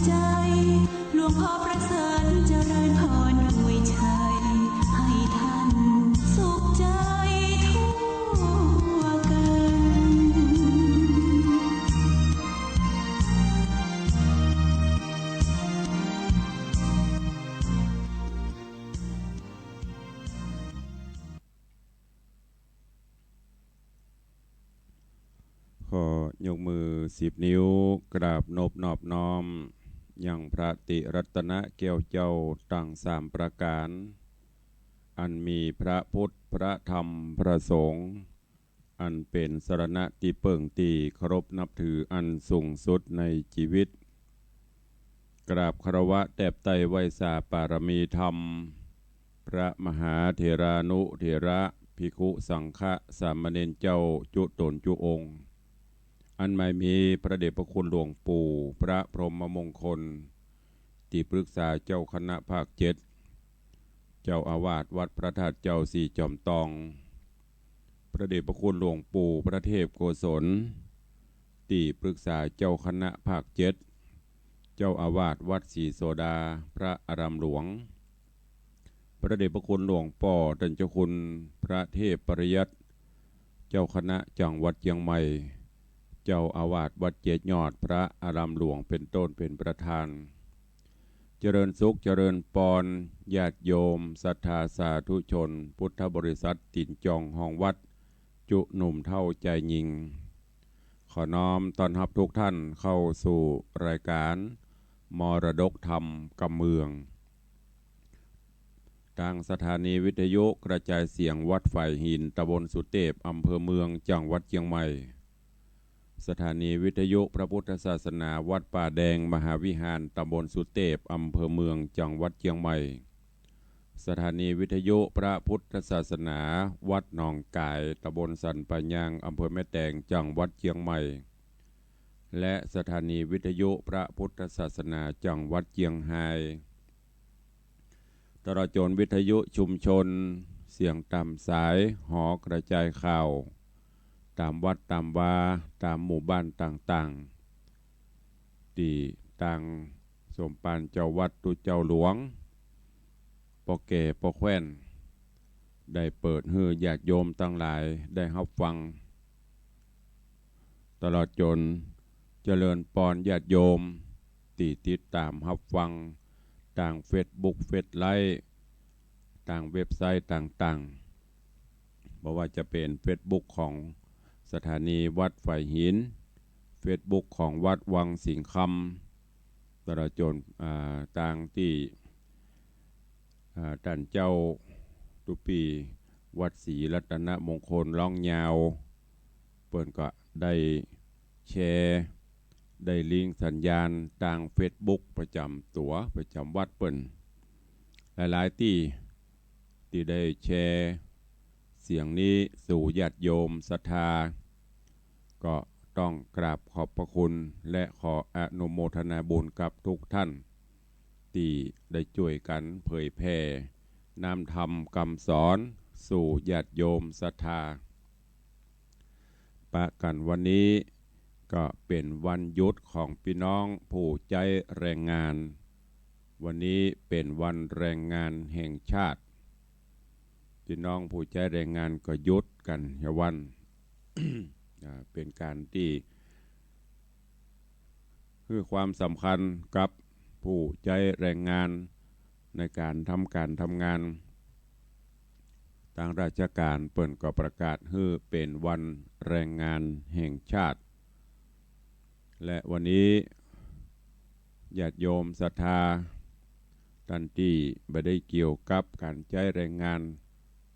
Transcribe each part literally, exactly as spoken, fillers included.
หลวงพ่อประเสริฐเจริญพรอวยชัย ให้ท่านสุขใจทั่วกัน ขอยกมือสิบนิ้ว กราบนบนอบน้อม ยังพระติรัตนะแก้วเจ้าตังสามประก๋าน อันมีพระพุทธ พระธรรม พระสงฆ์ อันเป๋นสรณะตี้เปิ้งตี้เคารพนับถืออันสูงสุดในจีวิต กราบคารวะแตบไต้ไหว้สาปารมีธรรม พระมหาเถรานุเถระ ภิกขุสังฆะ สามเณรเจ้าจุต๋นจุองค์ อันหมายมีพระเดชพระคุณหลวงปู่พระพรหมมงคล ตี้ปรึกษาเจ้าคณะภาคเจ็ด เจ้าอาวาสวัดพระธาตุเจ้าสี่จอมตอง พระเดชพระคุณหลวงปู่พระเทพโกศล ตี้ปรึกษาเจ้าคณะภาคเจ็ด เจ้าอาวาสวัดศรีโสดา พระอารามหลวง พระเดชพระคุณหลวงป้อต้านเจ้าคุณพระเทพปริยัติ เจ้าคณะจังหวัดเจียงใหม่ เจ้าอาวาสวัดเจ็ดยอด พระอารามหลวงเป๋นต้นเป๋นประธาน เจริญสุขเจริญปอน ญาติโยมศรัทธาสาธุชน พุทธบริษัทตี๋นจองห้องวัด จุหนุ่มเฒ่าจายญิง ขอน้อมต้อนฮับทุกท่านเข้าสู่รายการมรดกธรรมกำเมือง ตางสถานีวิทยุกระจายเสียงวัดฝายหิน ตำบลสุเตพ อำเภอเมือง จังหวัดเจียงใหม่ สถานีวิทยุพระพุทธศาสนาวัดป่าแดงมหาวิหาร ตำบลสุเตพ อำเภอเมือง จังหวัดเจียงใหม่ สถานีวิทยุพระพุทธศาสนาวัดหนองก๋าย ตำบลสันป่ายาง อำเภอแม่แตง จังหวัดเจียงใหม่ และสถานีวิทยุพระพุทธศาสนาจังหวัดเจียงฮาย ตลอดจ๋นวิทยุชุมชน เสียงต๋ามสาย หอกระจายข่าว ต๋ามวัดต๋ามวา ต๋ามหมู่บ้านต่างๆ ตี้ตางสมภารเจ้าวัดตุ๊เจ้าหลวง ป้อแก่ป้อแคว่น ได้เปิดหื้อญาติโยมตังหลายได้ฮับฟัง ตลอดจ๋นเจริญปอนญาติโยมตี้ติดต๋ามฮับฟังตางเฟซบุ๊ก เฟซไลฟ์ ตางเว็บไซต์ต่างๆ บ่ว่าจะเป๋นเฟซบุ๊กของสถานีวัดฝายหิน เฟซบุ๊กของวัดวังสิงห์คำ ตลอดจ๋น อ่า ตางตี้ อ่า ต้านเจ้าตุ๊ปี้วัดศรีรัตนมงคลล้องยาว เปิ้นก็ได้แชร์ ได้ลิงก์สัญญาณตางเฟซบุ๊กประจ๋ำตั๋วประจ๋ำวัดเปิ้น หลายๆ ตี้ ตี้ได้แชร์เสียงนี้สู่ญาติโยมศรัทธา ก็ต้องกราบขอบพระคุณและขออนุโมทนาบุญกับทุกท่าน ตี้ได้จ้วยกั๋นเผยแผ่น้ำธรรมกำสอนสู่ญาติโยมศรัทธา ปะกั๋นวันนี้ก็เป๋นวันหยุดของปี้น้องผู้ใจ๊แรงงาน วันนี้เป๋นวันแรงงานแห่งชาติ ปี้น้องผู้ใจ๊แรงงานก็หยุดกั๋นยาววัน อ่า เป๋นก๋านตี้ หื้อความสำคัญกับผู้ใจ๊แรงงานในก๋านทำก๋านทำงาน ตางราชก๋านเปิ้นก็ประกาศหื้อเป๋นวันแรงงานแห่งชาติ และวันนี้ญาติโยมศรัทธาต้านตี้บ่ได้เกี่ยวกับก๋านใจ๊แรงงาน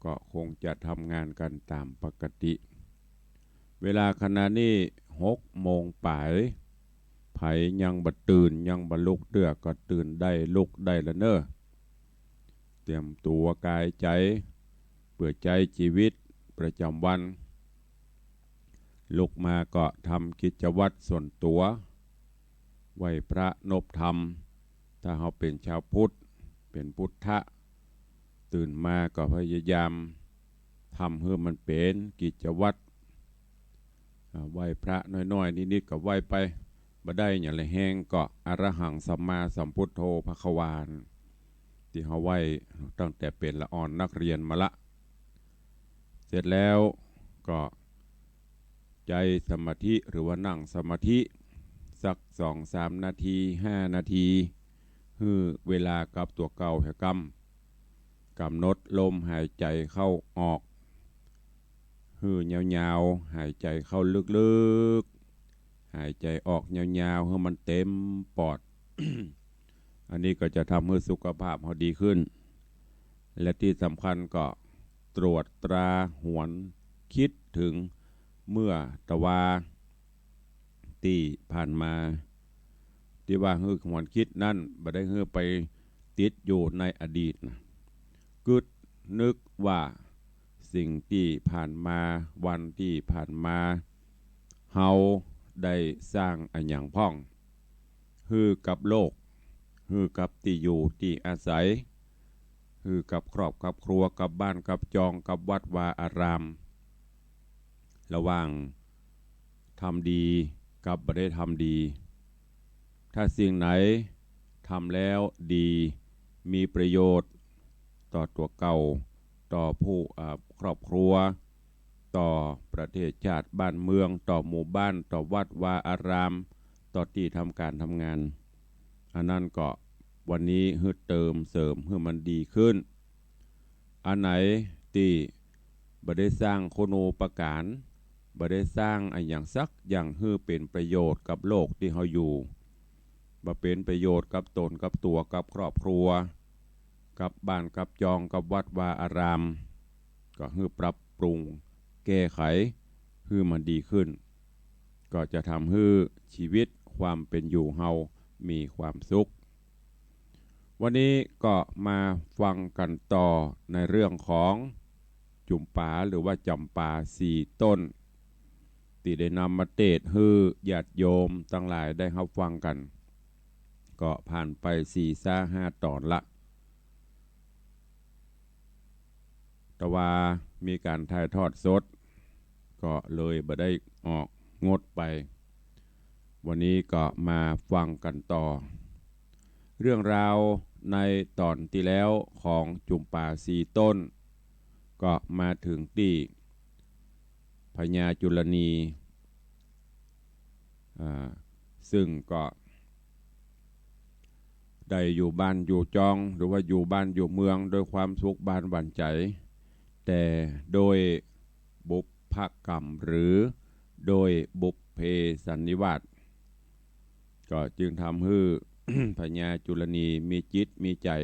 ก็คงจะทำงานกั๋นต๋ามปกติ เวลาขณะนี้หกโมงป๋าย ใผยังบ่ตื่นยังบ่ลุกเตื้อก็ตื่นได้ลุกได้ละเน่อ เตรียมตั๋วก๋ายใจ๋เปื้อใจ๊จีวิตประจ๋ำวัน ลุกมาก็ทำกิจวัตรส่วนตั๋ว ไหว้พระนบธรรม ถ้าเฮาเป๋นชาวพุทธ เป๋นพุทธะ ตื่นมาก็พยายามทำหื้อมันเป๋นกิจวัตร อ่า ไหว้พระน้อยๆ นิดๆ ก็ไหว้ไป บ่ได้หยังแลแฮงก็ อะระหัง สัมมาสัมพุทโธ ภะคะวา ตี้เฮาไหว้ตั้งแต่เป๋นละอ่อนนักเฮียนมาละ เสร็จแล้วก็ใจ๊สมาธิหรือว่านั่งสมาธิสักสองสามนาที ห้านาที หื้อเวลากับตั๋วเก่าแหมกำ ก๋ำหนดลมหายใจ๋เข้าออก หื้อยาวๆ หายใจ๋เข้าลึกๆ หายใจ๋ออกยาวๆ หื้อมันเต๋มปอด อันนี้ก็จะทำหื้อสุขภาพเฮาดีขึ้น และตี้สำคัญก็ตรวจตราหวนกึ๊ดเถิงเมื่อตะวาตี้ผ่านมา ตี้ว่าหื้อหวนกึ๊ดนั้น บ่ได้หื้อไปติดอยู่ในอดีตนะ กึ๊ดนึกว่าสิ่งตี้ผ่านมา วันตี้ผ่านมา เฮาได้สร้างอะหยังพ่อง หื้อกับโลก หื้อกับตี้อยู่ตี้อาศัย หื้อกับครอบกับครัว กับบ้านกับจอง กับวัดวาอาราม ระหว่างทำดีกับบ่ได้ทำดี ถ้าสิ่งไหนทำแล้วดี มีประโยชน์ต่อตั๋วเก่า ต่อผู้ อ่า ครอบครัว ต่อประเทศชาติบ้านเมือง ต่อหมู่บ้าน ต่อวัดวาอาราม ต่อตี้ทำก๋านทำงาน อันนั้นก็วันนี้หื้อเติมเสริมหื้อมันดีขึ้น อันไหนตี้บ่ได้สร้างคุณูปการ บ่ได้สร้างอะหยังสักอย่างหื้อเป๋นประโยชน์กับโลกตี้เฮาอยู่ บ่เป๋นประโยชน์กับต๋นกับตั๋วกับครอบครัว กับบ้านกับจอง กับวัดวาอาราม ก็หื้อปรับปรุงแก้ไขหื้อมันดีขึ้น ก็จะทำหื้อชีวิตความเป๋นอยู่เฮามีความสุข วันนี้ก็มาฟังกั๋นต่อในเรื่องของจุมปาหรือว่าจ๋ำปาสี่ต้น ตี้ได้นำมาเตศน์หื้อญาติโยมตังหลายได้ฮับฟังกั๋น ก็ผ่านไปสี่ซะห้าต๋อนละ แต่ว่ามีก๋านถ่ายทอดสด ก็เลยบ่ได้ออกงดไป วันนี้ก็มาฟังกั๋นต่อ เรื่องราวในต๋อนตี้แล้วของจุมปาสี่ต้น ก็มาเถิงตี้พญาจุลนี อ่า ซึ่งก็ได้อยู่บ้านอยู่จอง หรือว่าอยู่บ้านอยู่เมืองโดยความสุขบานหวั่นใจ๋ แต่โดยบุพกรรมหรือโดยบุพเพสันนิวาส ก็จึงทำหื้อ พญาจุลนีมีจิตมีใจ๋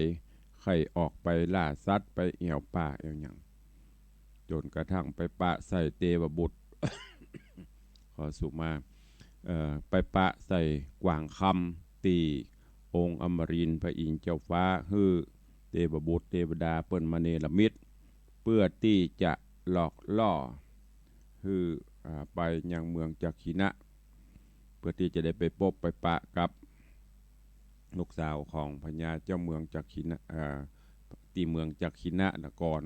ใค่ออกไปล่าสัตว์ ไปแอ่วป่าแอ่วหยัง จ๋นกระทั่งไปปะใส่เตวบุตร ขอสุมา เอ่อ ไปปะใส่กวางคำตี้องค์อมรินทร์พระอินทร์เจ้าฟ้า หื้อเตวบุตรเตวดาเปิ้นมาเนรมิต เพื่อตี้จะหลอกล่อ หื้อ อ่า ไปยังเมืองจักขินะ เพื่อตี้จะได้ไปปบไปปะกับลูกสาวของพญาเจ้าเมืองจักขินะ อ่า ตี้เมืองจักขินะนคร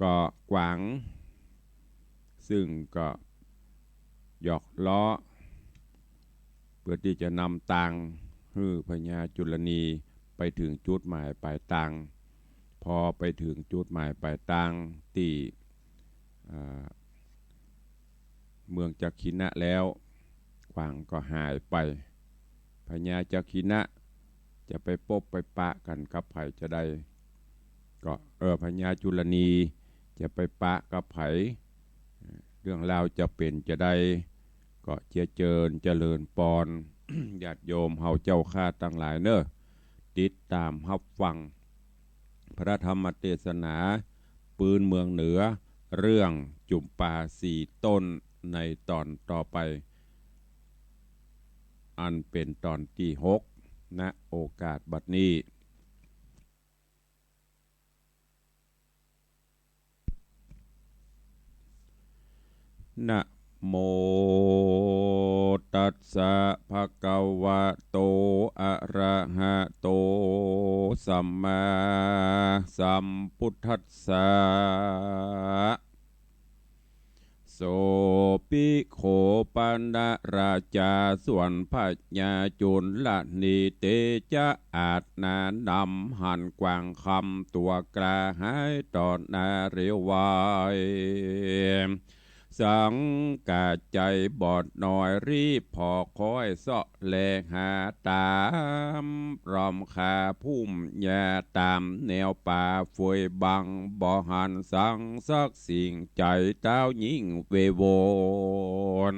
ก็กวาง ซึ่งก็หยอกล้อ เพื่อตี้จะนำตางหื้อพญาจุลนีไปเถิงจุดหมายปลายตาง พอไปเถิงจุดหมายปลายตางตี้ อ่า เมืองจักขินะแล้ว กวางก็หายไป พญาจักขินะจะไปปบไปปะกั๋นกับใผจาใด ก็ เออ พญาจุลนีจะไปปะกับใผ เรื่องราวจะเป๋นจาใด ก็เจียเจิญเจริญปอน ญาติโยมเฮาเจ้าข้าตังหลายเน่อ ติดต๋ามฮับฟัง พระธรรมเตสนาปื๊นเมืองเหนือ เรื่องจุมปาสี่ต้นในต๋อนต่อไป อันเป๋นต๋อนตี้หก ณ โอกาสบัดนี้ นะโมตัสสะ ภะคะวะโต อะระหะโต สัมมาสัมพุทธัสสะ โส ภิกขุ ปะนะราจา ส่วนพญาจุลนี เตจะอาจหนานำ หันกว้างคำ ตั๋วกล้าหายต่อหน้าเร็วไว สังกาใจ๋บอดน้อย รีบผ่อค้อยเซาะแลหา ต๋ามร่อมคาพุ่มหญ้า ต๋ามแนวป่าเฟยบัง บ่หันสังสักสิ่ง ใจ๋เต้ายิ่งเววน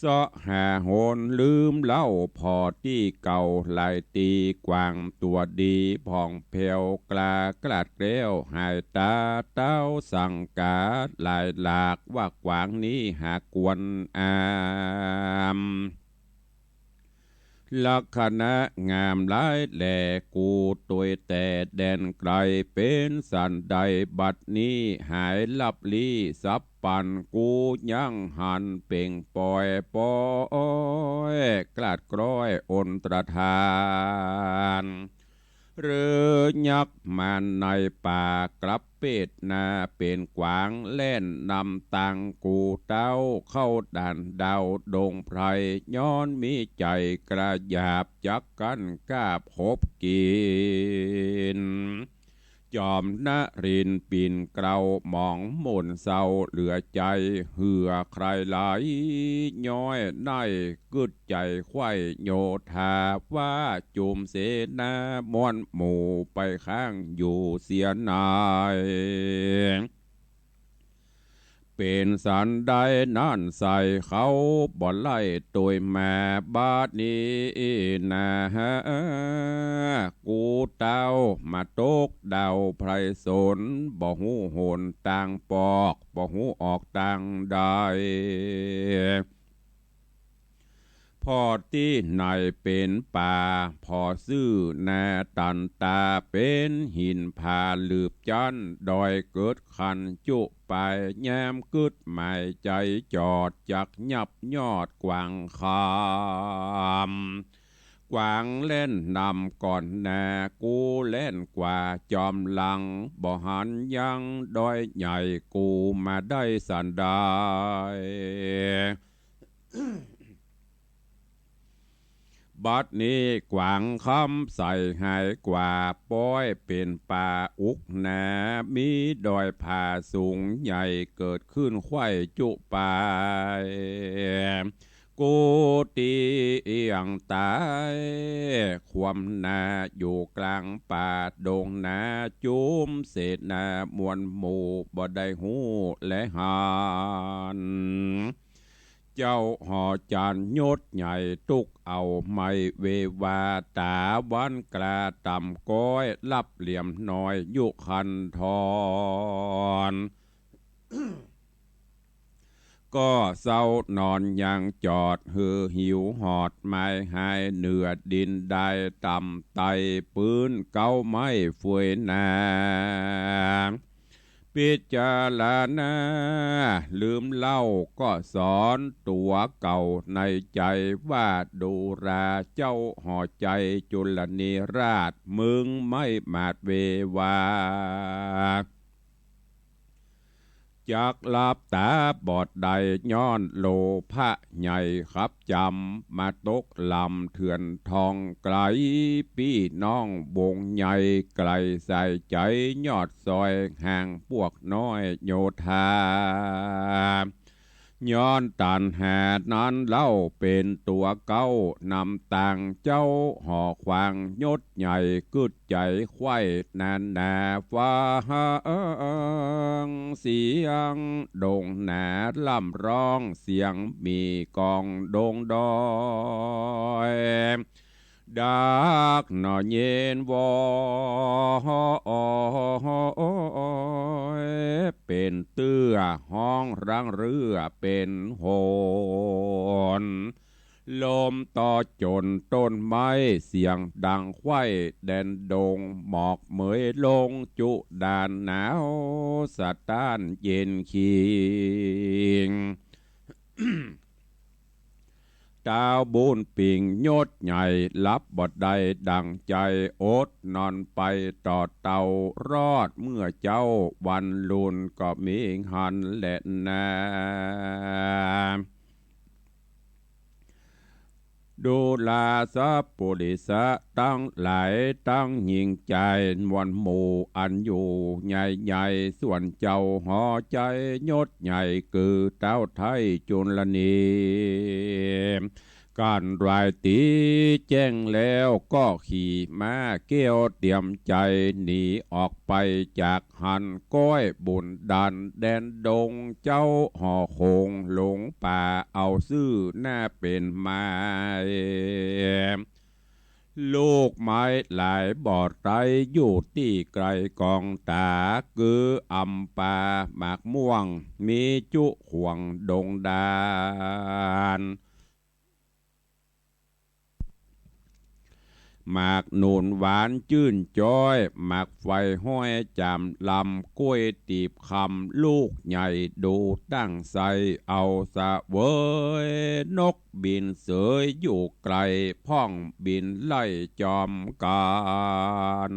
เซาะหาหนลืมเล่า ผ่อตี้เก่าหลายตี้ กว้างตั๋วดีผ่องแผ้ว กล้ากลาดแคล้วหายต๋า เต้าสังกาหลายหลาก ว่ากว้างนี้หากควรอาม ลักษณะงามหลายแล กูตวยแต่แดนไกล เป๋นสันใดบัดนี้ หายลับลี้สับปัน กูยังหันเป่งปอยปอย กลาดกร้อยอนตรธาน หรือยักษ์มารในป่ากลับเปดหน้า เป๋นกวางแล่นนำตาง กูเต้าเข้าด่านดาวดงไพร ย้อนมีใจ๋กระหยาบ จักกั้นกาบหบกิ๋น จอมนรินทร์ปิ่นเกล้า หมองหม่นเศร้าเหลือใจ๋ เหื่อใคร่ไหลย้อยใน กึ๊ดใจ๋ใคว่โยธา ว่าจุมเสนาม่วนหมู่ ไปข้างอยู่เสียใน เป๋นสันใดนั้นใส่ เขาบ่ไล่ตวยมา บัดนี้นา กูเต้ามาตกดาวไพรสน บ่ฮู้หนตางปอก บ่ฮู้ออกตางใด ผ่อตี้ไหนเป๋นป่า ผ่อซื่อนาตันตา เป๋นหินผาหลืบจั๊น ดอยเกิดคันจุปาย ยามกึ๊ดหมายใจ๋จอด จักยับยอดกว้างคำ กวางแล่นนำก่อนหน้า กูแล่นกว่าจอมหลัง บ่หันยังดอยใหญ่ กูมาได้สันใด บัดนี้กวางคำใส่หายกว่า ป้อยเป๋นป่าอุกหนา มีดอยผาสูงใหญ่ เกิดขึ้นใคว่จุปาย กูเตียงต๋าย คว่ำหน้าอยู่กลางป่าดงนา จุมเสนาม่วนหมู่ บ่ได้ฮู้และหัน เจ้าหอจันทร์ยศใหญ่ ตุ๊กเอาไม้เววา ต๋าวันกล้าต่ำก้อย ลับเหลี่ยมน้อยยุคันธร ก็เซานอนยังจอด หื้อหิวหอดไม้หาย เหนือดินได้ต่ำไต่ ปื๊นเก๊าไม้เฟยหนา พิจารณาลืมเล่าก็สอนตั๋วเก่าในใจ๋ ว่าดูราเจ้าหอใจ๋จุลนีราช มึงไม่หมาดเววา จักหลับต๋าบอดได้ ย้อนโลภะใหญ่ขับจำ มาตกลำเถื่อนทองไกล ปี้น้องวงใหญ่ไกลสายใจ๋ ยอดซอยห่างปวกน้อยโยธา ย้อนตัณหานั้นเล่าเป๋นตั๋วเก๊านำตาง เจ้าหอขวางยศใหญ่กึ๊ดใจ๋ใคว่นานา ฟังเสียงดงนาร่ำร้อง เสียงหมีก้องดงดอย ดักหน่อเย็นวอย เป๋นเตื้อฮ้องรังเรือเป๋นหน ลมต่อจ๋นต้นไม้เสียงดังใคว่แดนดง หมอกเหมยลงจุดานหนาวสะต้านเย็นคิง ต๋าวบุญปิ่งยศใหญ่ หลับบ่ได้ดั่งใจ๋ อดนอนไปต่อเต้ารอด เมื่อเจ๊าวันรุ่นก็มีหั้นแลนา ดูราสัปปุริสะตังหลาย ตังญิงจายมวลหมู่ อันอยู่ใหญ่ๆ ส่วนเจ้าหอใจ๋ยศใหญ่ คือเต๊าไทยจุลนี กั๋นรายตี๋แจ้งแล้วก็ขี่ม้าแก้วเตรียมใจ๋ หนีออกไปจากหั้น ก้อยบุญดานแดนดง เจ้าหอคงหลงป่า เอาซื่อหน้าเป๋นไม้ ลูกไม้หลายบ่อไต๊ อยู่ตี้ไก๋ก๋องต๋า คืออำปาหมากม่วง มีจุขวางดงดาน หมากหนุนหวานจื้นจ๊อย หมากไฟห้อยจามลำ กล้วยตี๋บคำลูกใหญ่ ดูตั้งใสเอาเสวย นกบินเสยอยู่ไก๋ พ่องบินไล่จอมกั๋น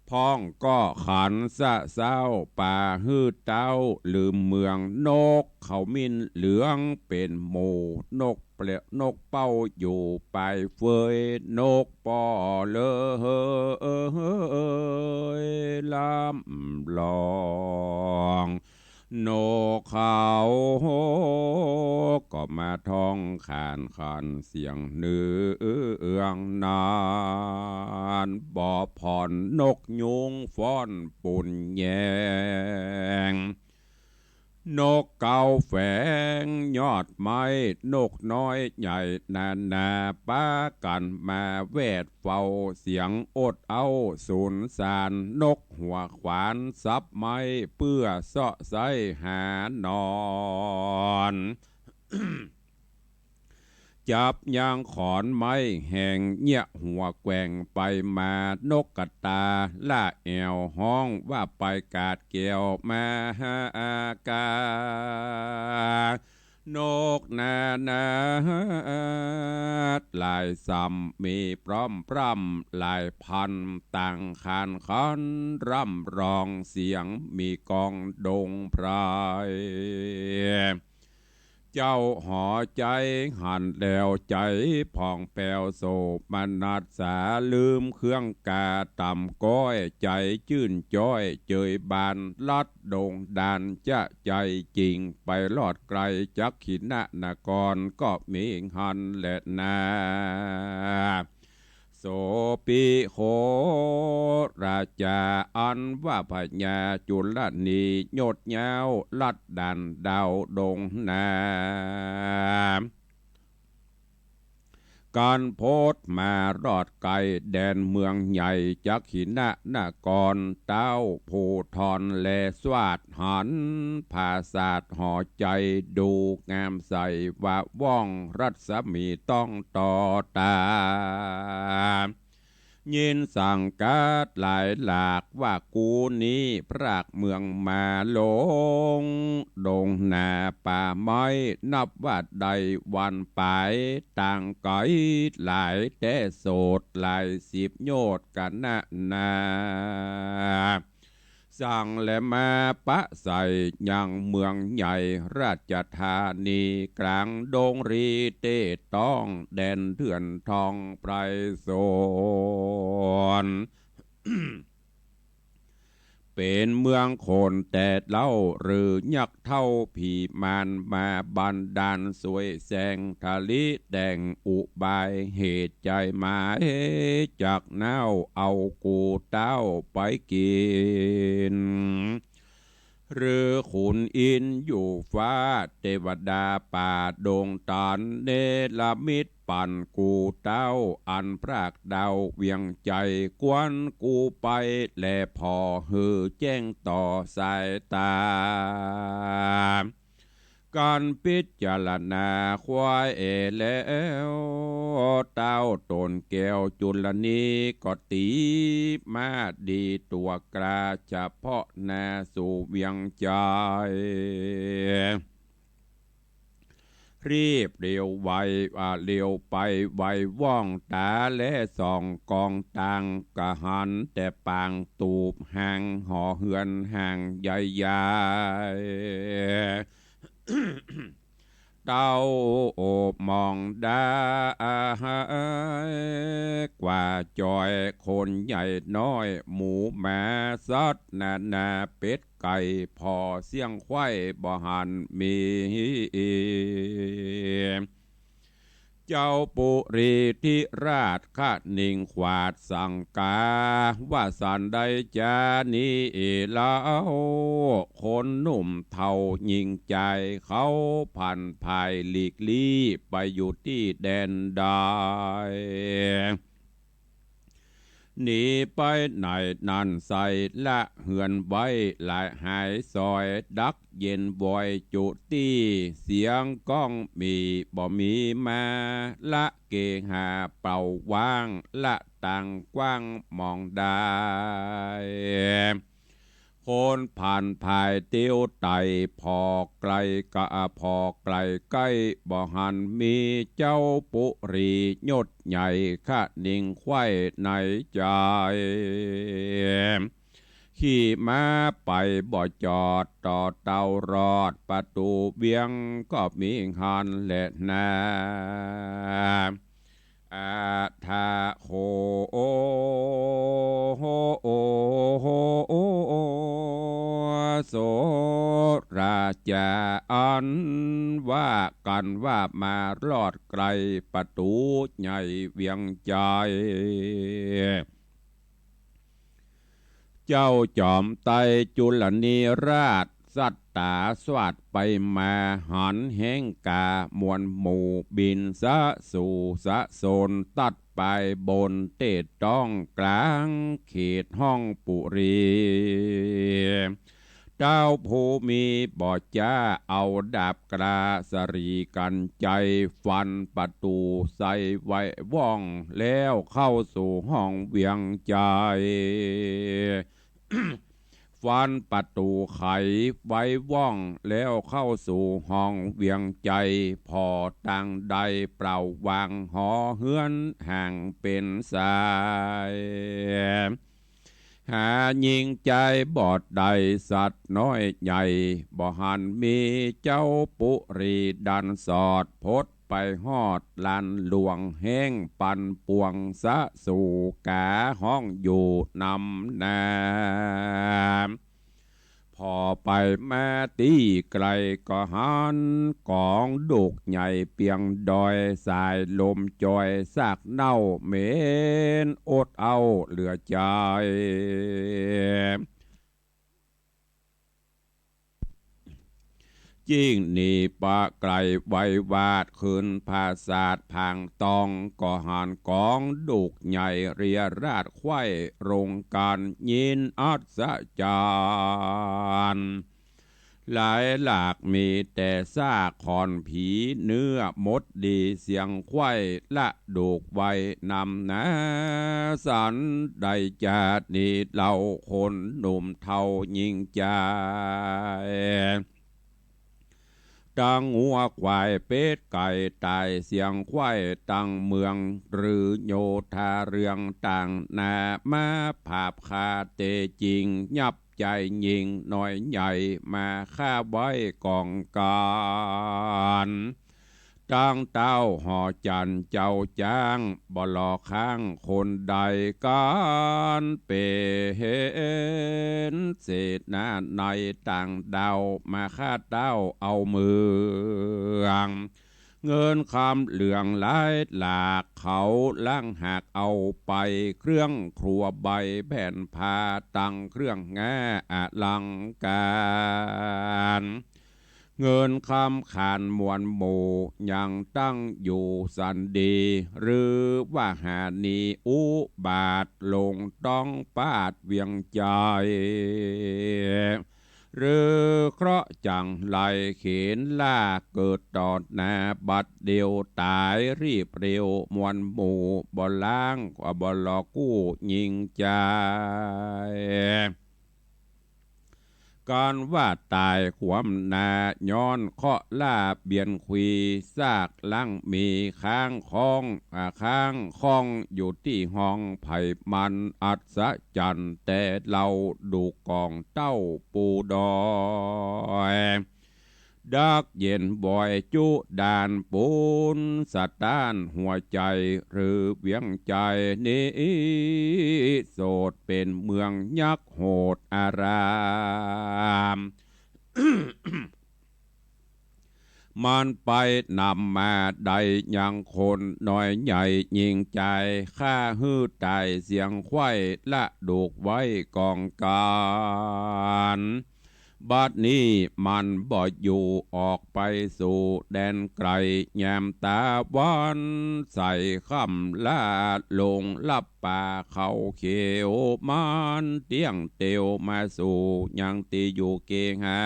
พ่องก็ขันสะเซ้า ปาหื้อเต๊าลืมเมือง นกเขาหมิ่นเหลืองเป๋นหมู่ นกเปล นกเป้าอยู่ปลายเฟย นกป้อเลยลำลอง นกเขาก็มาท้องขานขันเสียงเนืองนาน บ่ผ่อนนกยูงฟ้อนปูนแยง นกเก๊าแฝงยอดไม้ นกน้อยใหญ่นานา ปากั๋นมาแวดเฝ้า เสียงอดเอ้าสูญสาน นกหัวขวานสับไม้ เปื้อเซาะไส้หานอน จับยางขอนไม้แหง เยียะหัวแกว่งไปมา นกกระตาละแอ่วฮ้องว่า ไปกาดแก้วมาหากา นกนานาหลายส่ำ มีพร้อมพร่ำหลายพัน ต่างขานขันร่ำร้อง เสียงมีก้องดงไพร เจ้าหอใจ๋หันแล้ว ใจ๋ผ่องแผ้วโสมนัสสา ลืมเครื่องกาต่ำก้อย ใจ๋จื้นจ๊อยเจยบาน ลัดดงดานจะใจ๋จิ่ง ไปรอดไก๋จักขิณนครก็มีหั้นแลนา โสปิโขราจา อันว่าพญาจุลนียศยาว ลัดดานดาวดงนา กั๋นพดมารอดไก๋แดนเมืองใหญ่จักขิณนคร เต๊าภูธรแลสวาดหัน ผาสาทหอใจ๋ดูงามใส วาว่องรัศมีต้องต่อต๋า ยินสังกัดหลายหลากว่า กูนี้พรากเมืองมาลง ดงนาป่าไม้นับว่าได้วันป๋าย ต่างไก๋หลายแต่โสดหลายสิบโยชน์กั๋นนานา สั่งแลมาปะใส่ยังเมืองใหญ่ราชธานี กลางดงรีเต้ต้องแดนเถื่อนทองไพรสน เป๋นเมืองคนแต่เล่า หรือยักษ์เฒ่าผีมารมาบันดาล สวยแสงทะลิแต่งอุบาย เหตุใจ๋หมายจักน้าวเอากูเต้าไปกิ๋น หรือขุนอินทร์อยู่ฟ้า เตวดาป่าดงตาน เนรมิตปั่นกูเต้า อันพรากดาวเวียงใจ๋ กวนกูไปแลผ่อ หื้อแจ้งต่อสายต๋า กั๋นพิจารณาควายแอ่แล้ว เต้าต๋นแก้วจุลนีก็ตี๋มาดีตั๋วกล้า เฉพาะหน้าสู่เวียงใจ๋ รีบเร็วไว อ่า เร็วไปไวว่องต๋า แลส่องกองตัง ก็หันแต่ปางตูบห่าง หอเฮือนห่างใหญ่ๆ เต้ามองดา กว่าจอยคนใหญ่น้อย หมูหมาสัตว์นานา เป็ดไก่ผ่อเสี้ยงไขว้ บ่หันมี เจ้าปุรีธิราชคะนิงขวาดสังกา ว่าสันใดจานี้เล่า คนหนุ่มเฒ่าญิงจาย เขาผันผายหลีกลี้ ไปอยู่ตี้แดนใด หนีไปไหนนั้นไส ละเฮือนไว้หลายหายซอย ดักเย็นวอยจุตี้ เสียงก้องมีบ่มีมา ละเกหาเป่าว่าง ละตางกว้างมองได้ คนผันผายเตียวไต่ ผ่อไกลกะผ่อไกลใก้ บ่หันมี เจ้าปุรียศใหญ่คะนิงไขว้ในใจ๋ ขี่ม้าไปบ่จอด ต่อเต้ารอดประตู๋เวียง ก็มีหั้นแลนา อาทาโข โสราจา อันว่ากั๋นว่ามารอดไกลประตู๋ใหญ่เวียงใจ๋ เจ้าจ๋อมไตรจุลนีราช สัตต๋าสวัสดิ์ไปมา หันแห้งกามวลหมู่บิน สะสู่สะสนตัดปายบน เตะต้องกลางเขตห้องปุรี เต้าผู้มีบ่จ้า เอาดาบกล้าสะหรีกัญไชย ฟันประตู๋ใส่ไว้ว่อง แล้วเข้าสู่ห้องเวียงใจ๋ ฟันประตู๋ไขไว้ว่อง แล้วเข้าสู่ห้องเวียงใจ๋ ผ่อตางใดเปล่าว่าง หอเฮือนห่างเป๋นสาย หาญิงจายบ่ได้ สัตว์น้อยใหญ่บ่หันมี เจ้าปุรีดันสอด พดไปฮอดลานหลวง แห้งปั่นป่วง สะสู่ก๋าห้องอยู่นำนา ผ่อไปมาตี้ไกลก็หันก๋องดูกใหญ่เปียงดอย สายลมจอยซากเน่าเหม็นอดเอาเหลือใจ๋ จิ้งหนีไปไกลไววาด ขึ้นผาสาทผางตอง ก็หันก๋องดูกใหญ่เรียราษไขว้โรงก๋าน ยินอัศจรรย์ หลายหลากมีแต่ซากขอนผี เนื้อมดดีเสียงไขว้ ละดูกไว้นำนา สันใดจานี้เล่า คนหนุ่มเฒ่าญิงจาย ตังงัวควายเป็ดไก่ต๋ายเสียงไขว้ตังเมือง หรือโยธาเรืองต่างนา มาผาบฆ่าเต๋จริง ยับใจ๋ยิ่งน้อยใหญ่ มาฆ่าไว้ก๋องก๋าน ตังเต้าหอจันทร์เจ้าจ๊าง บ่หล่อข้างคนใด ก๋านเป๋นเสนาในต่างด้าว มาฆ่าเต้าเอาเมือง เงินคำเหลืองหลายหลาก เขาลักหักเอาไป เครื่องครัวใบแผ่นผ้า ตังเครื่องแง้อลังก๋าน เงินคำขานมวลหมู่ยังตั้งอยู่สันดี หรือว่าหาหนีอุบาท ลงต้องปาดเวียงใจ๋ หรือเคราะห์จังไรเข็ญล่า เกิดต่อหน้าบัดเดียว ต๋ายรีบเร็วมวลหมู่ บ่ล้างก็บ่หล่อกู้ญิงจาย ก๋านว่าต๋ายขวามหน้า ย้อนเคราะห์ลาเบียนขวี ซากหลังหมีค้างคอง อ่า ค้างคองอยู่ตี้ห้อง ไผมันอัศจรรย์ แต่เล่าดูกองเต้าปู่ดอย ดักเย็นบ่อยจุดานปูน สะต้านหัวใจ๋ หรือเวียงใจ๋นี้ โสดเป๋นเมืองยักษ์โหดอาราม มันไปนำมาได้ยังคนน้อยใหญ่ยิ่งใจ๋ ฆ่าหื้อต๋ายเสียงไขว้ ละดูกไว้กองก๋าน บัดนี้มันบ่อยู่ ออกไปสู่แดนไก๋ล แยมต๋าวันใสค่ำ ละลงลับป่าเขาเขียว มันเตี้ยงเตียวมาสู่ยังตี้อยู่เกหา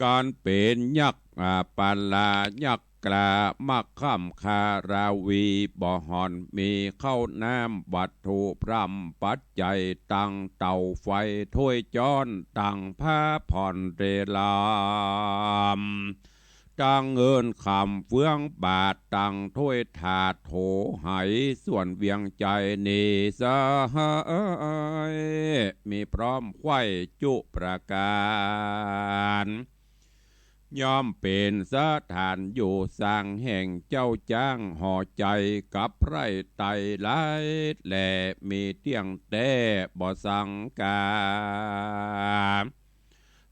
ก๋านเป๋นยักษ์ อ่า ปาลายักษ์กล้า มักค่ำคาราวี บ่ห่อนมีข้าวน้ำ วัตถุพร่ำปัจจัย ตังเตาไฟถ้วยจ๊อน ตังผ้าผ่อนเรลาม ตังเงินคำเฟืองบาท ตังถ้วยถาดโถไห ส่วนเวียงใจ๋นี้สหาย มีพร้อมไขว้จุประก๋าน ย่อมเป๋นสถานอยู่สร้างแห่งเจ้าจ้างหอใจ๋กับไพร่ไตรหลาย และมีเตี้ยงแต๊บ่สังกา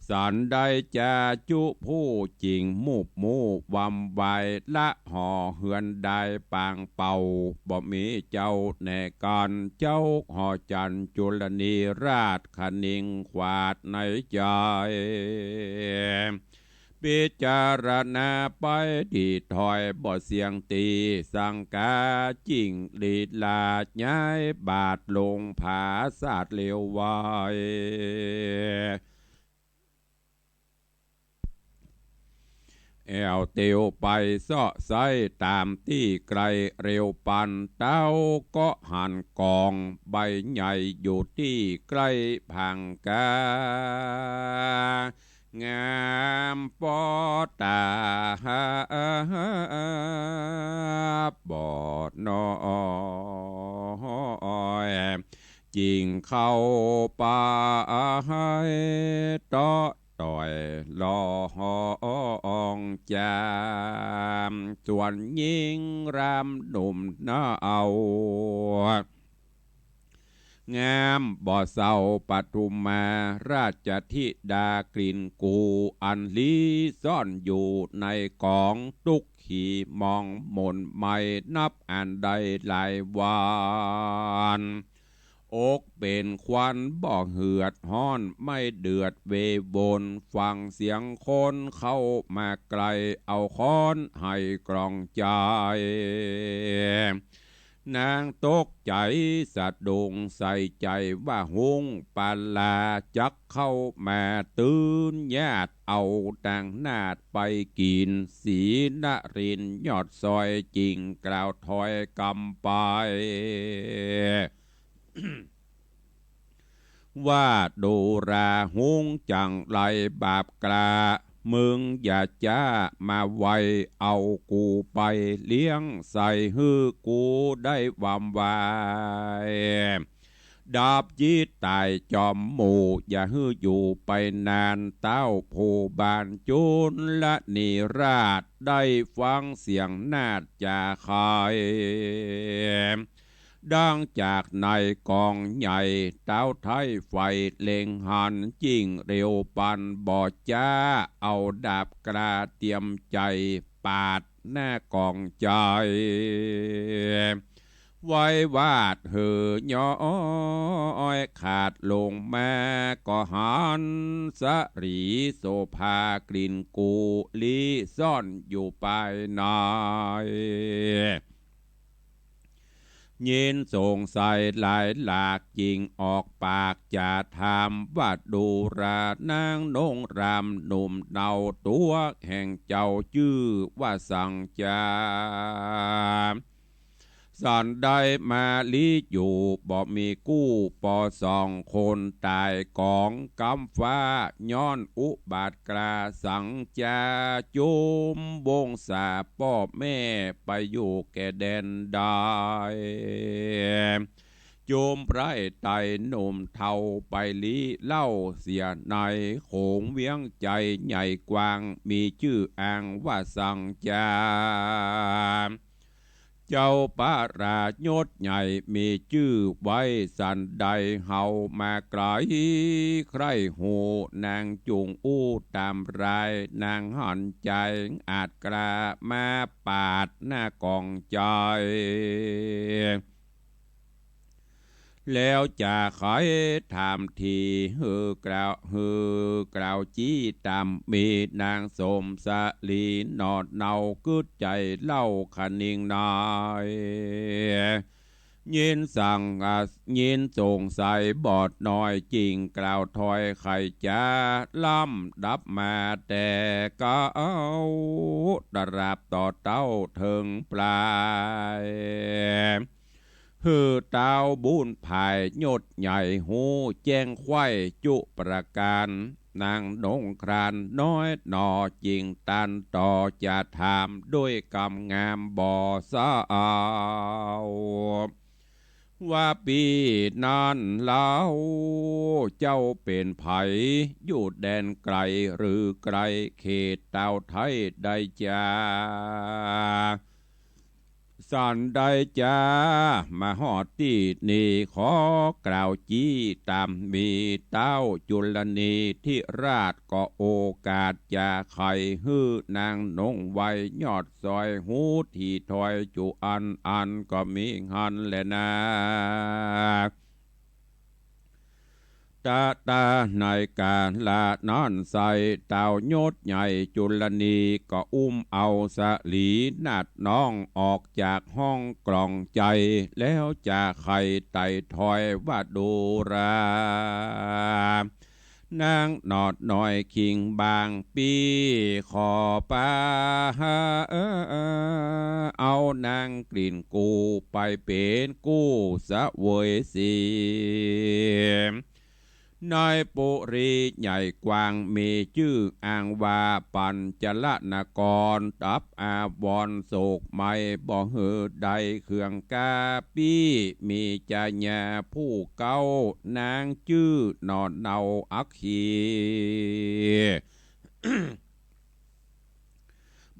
สันได้จาจุผู้จริง มูบมู่วำวาย ละหอเฮือนดายปางเป่า บ่มีเจ้าแน่ก๋าน เจ้าหอจันจุลนีราช คะนิงขวาดในใจ๋ พิจารณาไปดีถอย บ่เสี้ยงตี้สังกา จิ่งลีลาย้ายบาทลงผา สาดเร็วไว แอ่วเตียวไปเซาะไซ้ต๋ามตี้ใก้เร็วปัน เต้าก็หันกองใบใหญ่อยู่ตี้ใก้ผางกา งามปอต๋า บ่น้อย จิ่งเข้าไปเตาะต่อยลองจาม ส่วนญิงรำหนุ่มเนา งามบ่เศร้า ปทุมาราชธิดากลิ่นกู อันลี้ซ่อนอยู่ในกอง ตุ๊กขีมองหม่นไหม้ นับอันได้หลายวัน อกเป๋นควันบ่เหือดฮ้อน ไม่เดือดเววน ฟังเสียงคนเข้ามาใก้ เอาค้อนให้กล่องใจ๋ นางตกใจ๋สะดุ้ง ใส่ใจ๋ว่าหุงปาลาจักเข้ามา ตื้นญาติเอานางนาฏไปกิ๋น ศรีนรินทร์ยอดซอย จิ่งกล่าวถอยกำไป ว่าดูราหุงจั่งไรบาปกล้า มึงอย่าจ๊ามาไว เอากูไปเลี้ยงใส่ หื้อกูได้วำวาย ดับจิตต๋ายจอมหมู่ อย่าหื้ออยู่ไปนาน เต้าผู้บ้านจุลนีราช ได้ฟังเสียงนาฏจ๋าไข ดังจากในกองใหญ่ เต้าไท้ไฟเล็งหัน จิ่งเร็วปันบ่จ๊า เอาดาบกล้าเตรียมใจ๋ ปาดหน้ากองใจ๋ ไว้วาดหื้อย้อย ขาดลงมาก็หัน สะหรีโสภากลิ่นกู ลี้ซ่อนอยู่ปายใน ยินสงสัยหลายหลาก จิ่งออกปากจะถาม ว่าดูรานางนงรำหนุ่มเนา ตั๋วแห่งเจ้าจื้อว่าสังจา สันได้มาลี้อยู่ บ่มีกู้ปอสองคน ต๋ายก๋องกำฟ้า ย้อนอุบัติกล้าสังจา จุมวงศาป้อแม่ ไปอยู่แก่แดนใด จุมไพร่ไตรหนุ่มเฒ่า ไปลี้เล่าเสียใน โขงเวียงใจ๋ใหญ่กว้าง มีจื้ออ้างว่าสังจา เจ้าประราชยศใหญ่ มีจื้อไว้สันใด เฮามาไก๋ใคร่ฮู้ นางจุ่งอู้ต๋ามราย นางหันใจ๋อาจกล้า มาปาดหน้ากองใจ๋ แล้วจะใค่ถามที หื้อกล่าว หื้อกล่าวจี้ต๋าม มีนางสมสลี หนอดเนา กึ๊ดใจ๋เล่าคะนิงน้อย ยินสัง อ่า ยินสงสัยบอดน้อย จึ่งกล่าวถ้อยไขจ๋า ลำดับมาแต่เก๊า ตราบต่อเต้าเถิงปลาย หื้อต้าวบุญผายยศใหญ่ ฮู้แจ้งไขว้จุประก๋าน นางนงครานน้อยหนอ จึ่งตันต่อจะถาม ด้วยกำงามบ่เศร้า ว่าปี้นั้นเล่า เจ้าเป๋นใผ อยู่แดนไก๋หรือใก้เขต เต้าไท้ได้จา สันได้จา มาฮอดตี้นี่ ขอกล่าวจี้ต๋าม มีต้าวจุลนีธิราช ก็โอกาสจะไขหื้อนางนงไวยยอดซอย ฮู้ถี่ถ้อยจุอันอัน ก็มีหั้นแลนา ตะตาในกาละนั้นไส้ ต้าวยศใหญ่จุลนี ก็อุ้มเอาสลีนาถน้อง ออกจากห้องกล่องใจ๋ แล้วจะไขไต่ถ้อยว่าดูรา นางหนอดน้อยคิงบาง ปี้ขอปา เอานางกลิ่นกูไปเป๋นกู้เสวยสี ในปุรีใหญ่กว้าง มีจื้ออ้างว่าปัญจละนคร ตับอาวรณ์โศกไหม้ บ่หื้อได้เคืองก้า ปี้มีจญาผู้เก๊า นางจื้อหนอดเนาอัคคี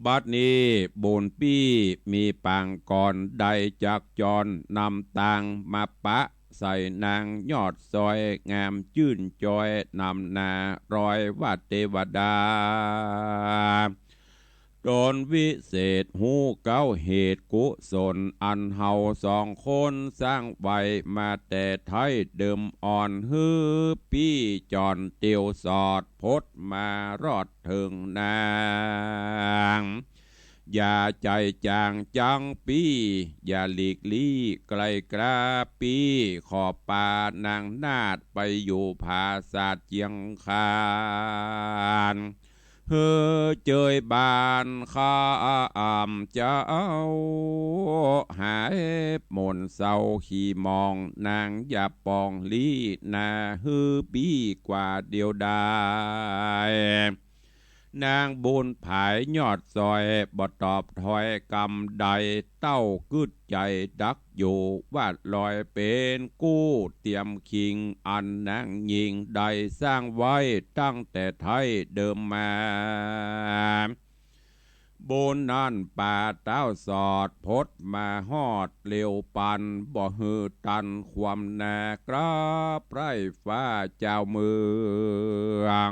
บัดนี้บุญปี้มีปางก่อน ได้จักจรนำตาง มาปะใส่นางยอดซอย งามจื้นจอยนำหน้า รอยว่าเตวดา ต๋นวิเศษฮู้เก๊าเหตุกุศล อันเฮาสองคนสร้างไว้มาแต่ไท้เดิมอ่อน หื้อปี้จอนเตียวสอด พดมารอดเถิงนาง อย่าใจ๋จ๋างจังปี้ อย่าหลีกลี้ไกลกล้า ปี้ขอปานางนาถไปอยู่ผาสาทเจียงคาน หื้อเจยบานข้าอ่ำเจ้า หายหม่นเศร้าขี้หมอง นางอย่าปองลี้นา หื้อปี้กว่าเดียวดาย นางบุญผายยอดซอย บ่ตอบถ้อยกำใด เต้ากึ๊ดใจ๋ดักอยู่ ว่าลอยเป๋นกู้เตียมคิง อันนางญิงได้สร้างไว้ตั้งแต่ไท้เดิมมา บุญนั้นปาต้าวสอด พดมาฮอดเร็วปัน บ่หื้อตันความนา กราบไพร่ฟ้าเจ้าเมือง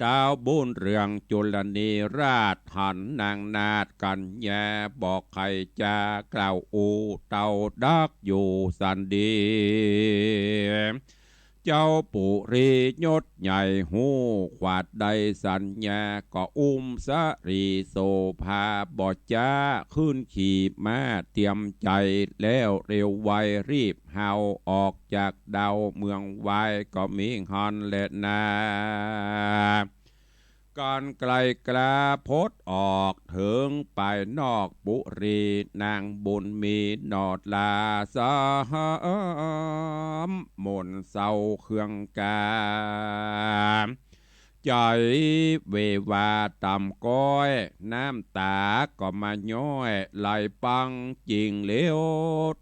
ต้าวบุญเรืองจุลนีราช หันนางนาถกัญญา บอกไขจ๋ากล่าวอู้ เต้าดักอยู่สันดี เจ้าปุรียศใหญ่ฮู้ ขวาดได้สัญญา ก็อุ้มสลีโสภา บ่จ๊าขึ้นขี่ม้าเตียมใจ๋ แล้วเร็วไวรีบเฮาออกจากเดา เมืองวายก็มีหั้นแลนา กันไกลกล้าพดออกเถิงไปนอกปุรี นางบุญมีหนอดลาสามนเศร้าเคืองกา ใจ๋เววาต่ำก้อย น้ำต๋าก็มาย้อย ไหลปังจิ่งเหลว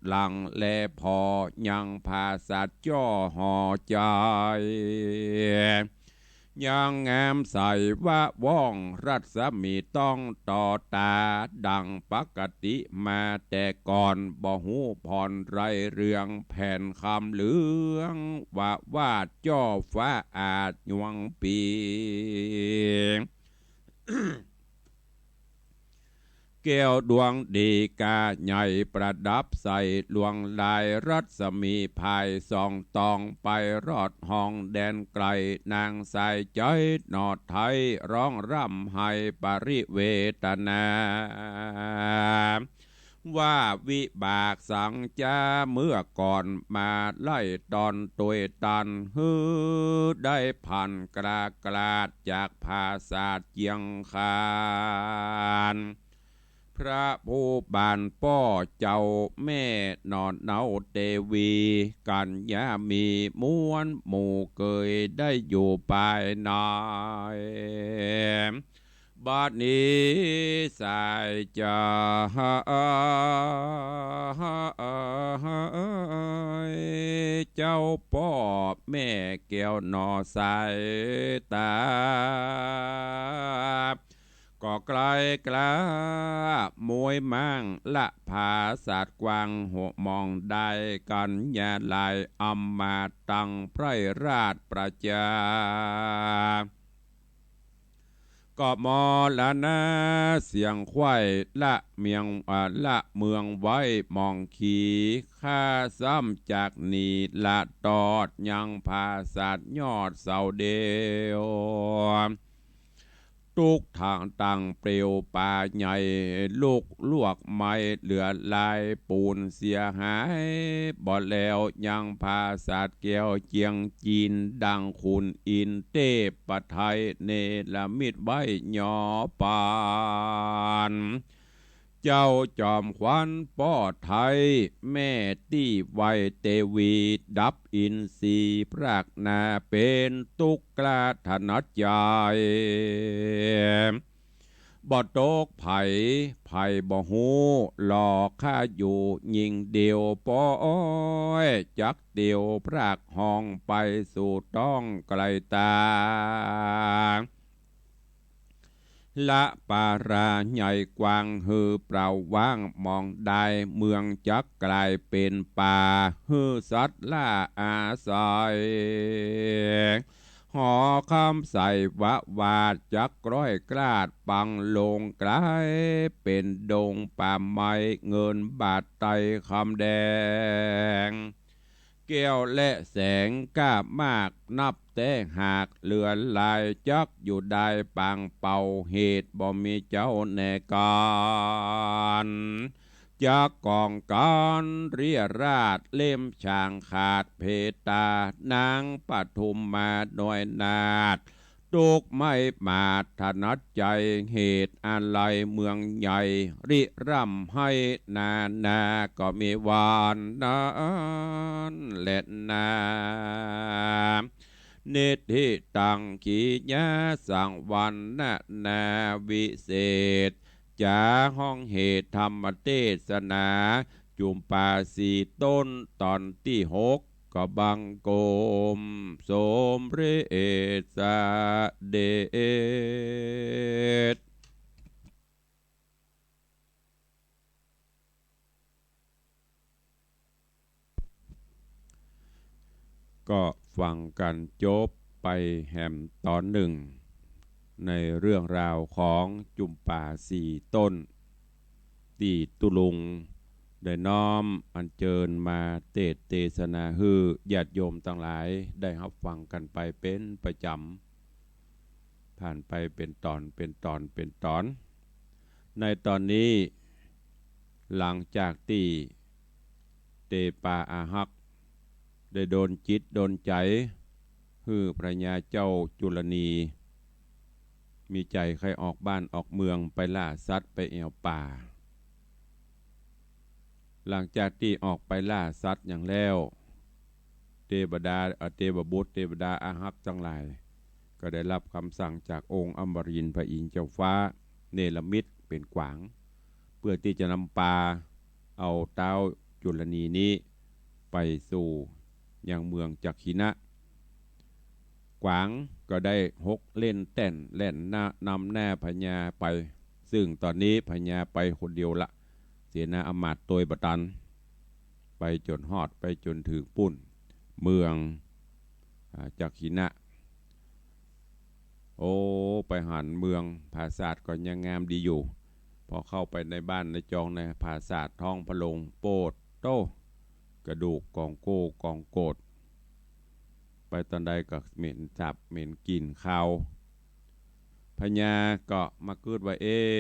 หลั่งแลผ่อ ยังผาสัตย์จ้อห่อใจ๋ ยังงามใสวะว่อง รัศมีต้องต่อต๋า ดั่งปกติมาแต่ก่อน บ่ฮู้ผ่อนไรเรือง แผ่นคำเหลือง วะวาดจ้อฟ้าอาจยวงปี แก้วดวงดีก้าใหญ่ประดับใส่ลวงลาย รัศมีผายส่องตองไปรอดห้องแดนไกล นางสายใจ๋หนอดไทยร้องร่ำไห้ปริเวทนา ว่าวิบากสังจ้าเมื่อก่อนมาไล่ตอนตวยตัน หื้อได้ผันกล้ากลาดจากผาสาทเจียงคาน พระผู้บานป้อเจ้าแม่หนอดเนาเตวี กัญญามีม้วนหมู่เกยได้อยู่ภายใน บัดนี้สายใจ๋ เจ้าป้อแม่แก้วหนอสายต๋า ก็ไกลกล้าม้วยมั่งละผาสัตย์กว้างหัวมองได้ กัญญาหลายอำมาตย์ตังไพร่ราชประจา ก็มรณะเสียงไขว้ละเมียง อ่า ละเมืองไว้หมองขี ข้าซ้ำจากหนีละตอด ยังผาสัตย์ยอดเสาเดียว ตุ๊กข์ทางตังเปลวป่าใหญ่ ลุกลวกไหม้เหลือลายปูนเสียหาย บ่แล้วยังผาสัตย์แก้วเจียงจีน ดังขุนอินทร์เทพไทยเนรมิตไว้ยอปาน เจ้าจอมขวัญป้อไทย แม่ตี้ไหว้เตวี ดับอินทรีย์พรากนา เป๋นตุ๊กข์กล้าถนัดใจ๋ บ่ตกภัย ภัยบ่ฮู้ หลอกข้าอยู่ยิ่งเดียว ป้อเอ๋ย จักเตียวพรากห้องไปสู่ต้องไกลต๋า ละป่าราใหญ่กว้างหื้อเปล่าว่างมองได้ เมืองจักกลายเป๋นป่าหื้อสัตว์ล่าอาศัย หอคำใสวะวาดจักร้อยกลาดปังลงกลายเป๋นดงป่าไม้เงินบาทไตรคำแดง แก้วและแสงกล้ามากนับแต๊หากเหลือหลาย จักอยู่ได้ปางเป่าเหตุบ่มีเจ้าแน่กาล จักกองกันเรียราษเล่มฉางขาดเพตา นางปทุมมาน้อยนาถ ตุ๊กข์ไม่หมาดถนัดใจ๋ เหตุอาลัยเมืองใหญ่ริร่ำไห้นานา ก็มีวานนั้นแลนา นิทธิตัง กิริยาสังวรรณนาวิเศษ จ๋าห้องเหตุธรรมเตสนา จุมปาสี่ต้นต๋อนตี้หก ก็บังคมสมเร็จเสด็จ ก็ฟังกั๋นจบไปแหมต๋อนนึ่ง ในเรื่องราวของจุมปาสี่ต้น ตี้ตุ๊ลุงได้น้อมอัญเจิญมาเตสน์เตสนาหื้อญาติโยมตังหลายได้ฮับฟังกั๋นไปเป๋นประจ๋ำ ผ่านไปเป๋นต๋อน เป๋นต๋อน เป๋นต๋อน ในต๋อนนี้ หลังจากตี้เตปาอาฮัก ได้ดลจิตดลใจ๋ หื้อพระยาเจ้าจุลนี มีใจ๋ใค่ออกบ้านออกเมืองไปล่าสัตว์ไปแอ่วป่า หลังจากตี้ออกไปล่าสัตว์หยังแล้ว เตวดา เอ่อ เตวบุตร เตวดาอาฮักษ์ตังหลาย ก็ได้ฮับกำสั่งจากองค์อมรินทร์พระอินทร์เจ้าฟ้า เนรมิตเป๋นกวาง เปื้อตี้จะนำปาเอาต๊าวจุลนีนี้ไปสู่ยังเมืองจักขินะ กวางก็ได้หกเล่นแต้นแล่นหน้านำหน้าพญาไป ซึ่งต๋อนนี้พญาไปคนเดียวละ เสนาอำมาตย์ตวยบ่ตัน ไปจ๋นฮอด ไปจ๋นเถิงปู๊น เมือง อ่า จักขินะ โอ้ ไปหันเมือง ผาสาทก็ยังงามดีอยู่ พอเข้าไปในบ้านในจองในผาสาทท้องพระโรง โปดโต้ กระดูกก๋องโก้ก๋องโกด ไปต๋อนใดก็เหม็นสาบเหม็นกลิ่นคาว พญาก็มากึ๊ดว่า เอ๊ะ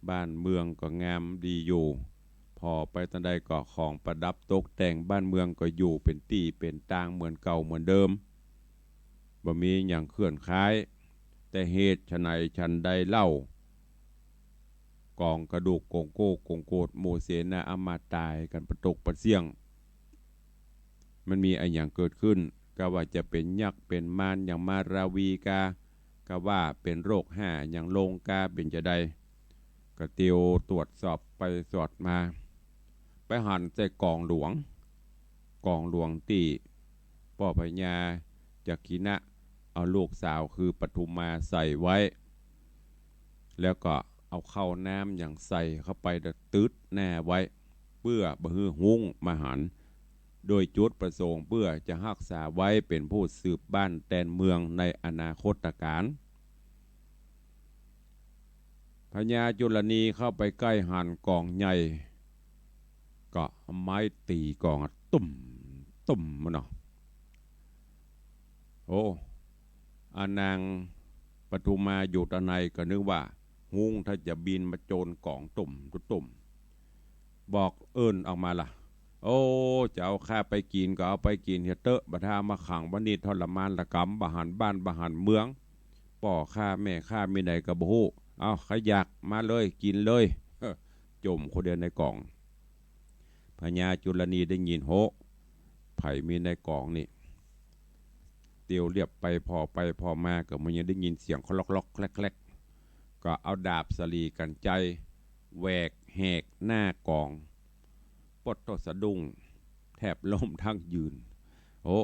บ้านเมืองก็งามดีอยู่ ผ่อไปต๋อนใดก็ของประดับตกแต่ง บ้านเมืองก็อยู่เป๋นตี้เป๋นตางเหมือนเก่าเหมือนเดิม บ่มีหยังเคลื่อนคล้าย แต่เหตุไฉนฉันใดเล่า ก๋องกระดูกก๋องโก้ก๋องโกด หมู่เสนาอำมาตย์ต๋ายกั๋นปะตกปะเสี้ยง มันมีอะหยังเกิดขึ้น กาว่าจะเป๋นยักษ์เป๋นมารหยังมาราวีกา กาว่าเป๋นโรคฮ้าหยังลงกา เป๋นจาใด ก็เตียวตรวจสอบไปตรวจมา ไปหันใส่ก๋องหลวง ก๋องหลวงตี้ป้อพญาจักขินะเอาลูกสาวคือปทุมมาใส่ไว้ แล้วก็เอาข้าวน้ำหยังใส่เข้าไปแล้วตึ๊ดหน้าไว้ เปื้อบ่หื้อฮุ้งมาหัน โดยจุดประสงค์เปื้อจะฮักษาไว้เป๋นผู้สืบบ้านแตนเมืองในอนาคตกาล พญาจุลนีเข้าไปใก้หันก๋องใหญ่ ก็เอาไม้ตี๋ก๋องอะ ตุ้ม ตุ้มมันเนาะ โอ้ อานางปทุมมาอยู่ตางในก็นึกว่าฮุ้งถ้าจะบินมาโจนก๋องตุ้มตุ้ม บอกเอิ้นออกมาละ โอ้ จะเอาข้าไปกิ๋นก็เอาไปกิ๋นเหียเต๊อะ บ่ถ้ามาขังไว้นี่ทรมานละก๋ำ บ่หันบ้านบ่หันเมือง ป้อข้าแม่ข้ามีไหนก็บ่ฮู้ เอา ใผอยากมาเลย กิ๋นเลย เฮ้อ จ่มคนเดียวในก๋อง พญาจุลนีได้ยิน โห ใผมีในก๋องนี่ เตียวเลียบไปผ่อไปผ่อมาก็มันยังได้ยินเสียงคล็อกๆแคล็กๆ ก็เอาดาบสะหลีกั๋นไจ แหวกแหกหน้าก๋อง ปดโต้ สะดุ้ง แทบล้มทั้งยืน โอ้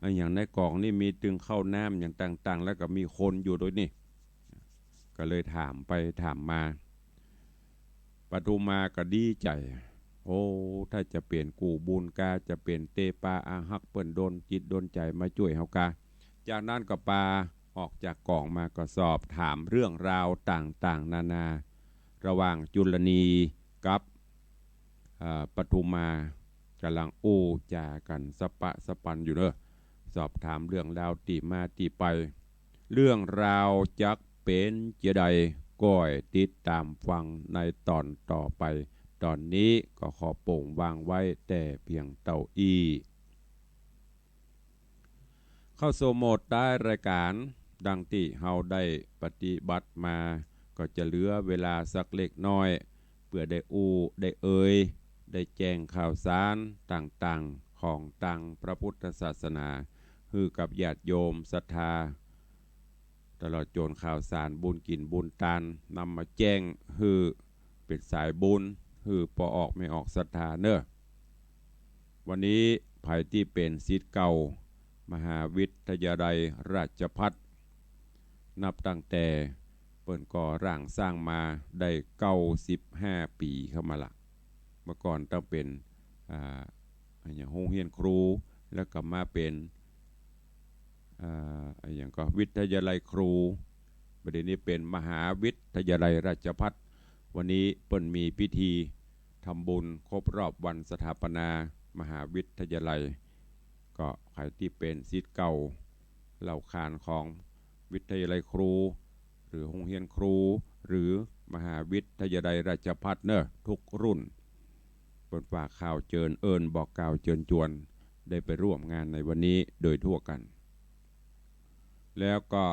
อะหยังในก๋องนี่มีตึงข้าวน้ำหยังต่างๆ แล้วก็มีคนอยู่ตวยนี่ ก็เลยถามไปถามมา ปทุมมาก็ดีใจ๋ โอ้ ถ้าจะเป๋นกู้บุญกา จะเป๋นเตปาอาฮักเปิ้นดลจิตดลใจ๋มาจ้วยเฮากา จากนั้นก็ปาออกจากก๋องมาก็สอบถามเรื่องราวต่างๆนานา ระหว่างจุลนีกับ เอ่อ ปทุมมา ก่ำลังอู้จ๋ากั๋นสะปะสะปันอยู่เนาะ สอบถามเรื่องราวตี้มาตี้ไป เรื่องราวจักเป๋นจาใด ก้อยติดต๋ามฟังในต๋อนต่อไป ต๋อนนี้ก็ขอโป่งวางไว้แต่เปียงเต้าอี้ เข้าสู่โหมดต๊ายรายก๋าน ดังตี้เฮาได้ปฏิบัติมา ก็จะเหลือเวลาสักเล็กน้อย เปื้อได้อู้ได้เอ่ย ได้แจ้งข่าวสารต่างๆ ของตางพระพุทธศาสนา หื้อกับญาติโยมศรัทธา ตลอดโจนข่าวสารบุญกิ๋นบุญตาน นำมาแจ้งหื้อเป๋นสายบุญ หื้อป้อออกแม่ออกศรัทธาเนาะ วันนี้ใผตี้เป๋นศิษย์เก่ามหาวิทยาลัยราชภัฏ นับตั้งแต่เปิ้นก่อร่างสร้างมาได้เก้าสิบห้าปี๋เข้ามาละ เมื่อก่อนต้องเป๋น อ่า อะหยัง โฮงเฮียนครู แล้วก็มาเป๋น อ่า อะหยังก่อ วิทยาลัยครู บัดนี้เป๋นมหาวิทยาลัยราชภัฏ วันนี้เปิ้นมีพิธีทำบุญครบรอบวันสถาปนามหาวิทยาลัย ก็ใผตี้เป๋นศิษย์เก่า เล่าขานของวิทยาลัยครู หรือโฮงเฮียนครู หรือมหาวิทยาลัยราชภัฏเนาะ ทุกรุ่น เปิ้นฝากข่าวเจิญเอิ้นบอกกล่าวเจิญจวน ได้ไปร่วมงานในวันนี้โดยทั่วกั๋น แล้วก็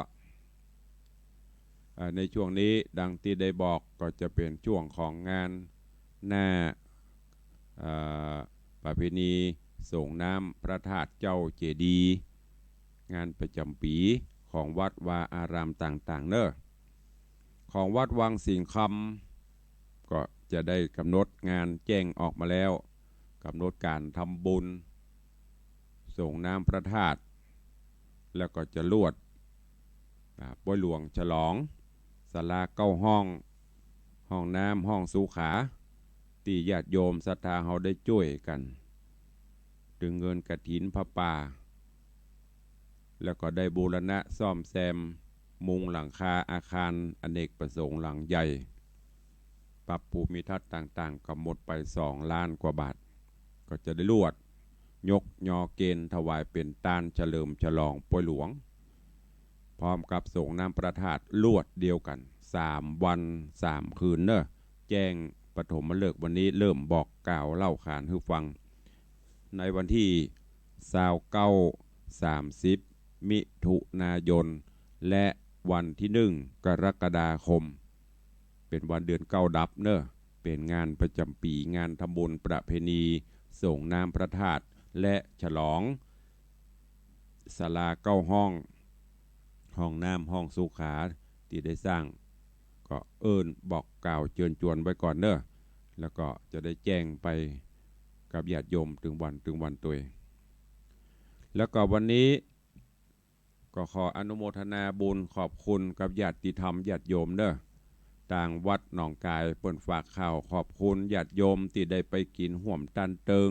อ่า ในช่วงนี้ดังตี้ได้บอกก็จะเป๋นช่วงของงานหน้า อ่า ประเพณีส่งน้ำพระธาตุเจ้าเจดีย์ งานประจ๋ำปี๋ของวัดวาอารามต่างๆ เนาะ ของวัดวังสิงห์คำ ก็จะได้ก๋ำหนดงานแจ้งออกมาแล้ว ก๋ำหนดก๋านทำบุญส่งน้ำพระธาตุ แล้วก็จะลวด อ่า ป๊วยหลวงฉลอง ศาลาเก้าห้อง ห้องน้ำ ห้องสุขา ตี้ญาติโยมศรัทธาเฮาได้จ้วยกั๋น ตึงเงินกฐินผ้าป่า แล้วก็ได้บูรณะซ่อมแซมมุงหลังคาอาคารอเนกประสงค์หลังใหญ่ ปรับภูมิทัศน์ต่างๆ ก็หมดไปสองล้านกว่าบาท ก็จะได้ลวดยกยอเกณฑ์ถวายเป๋นตานเฉลิมฉลองป๊วยหลวง พร้อมกับส่งน้ำพระธาตุลวดเดียวกั๋น สามวันสามคืนเนาะ แจ้งปฐมฤกษ์วันนี้เริ่มบอกกล่าวเล่าขานหื้อฟัง ในวันตี้ซาวเก้า สามสิบ มิถุนายน และวันตี้หนึ่ง กรกฎาคม เป๋นวันเดือนเก้าดับเนาะ เป๋นงานประจ๋ำปี๋ งานทำบุญประเพณีส่งน้ำพระธาตุ และฉลองศาลาเก้าห้อง ห้องน้ำ ห้องสุขา ตี้ได้สร้าง ก็เอิ้นบอกกล่าวเจิญจวนไว้ก่อนเนาะ แล้วก็จะได้แจ้งไปกับญาติโยมตึงวันตึงวันตวย แล้วก็วันนี้ก็ขออนุโมทนาบุญขอบคุณกับญาติธรรมญาติโยมเนาะ ตางวัดหนองก๋ายเปิ้นฝากข่าวขอบคุณญาติโยมตี้ได้ไปกิ๋นฮ่วมตันเติง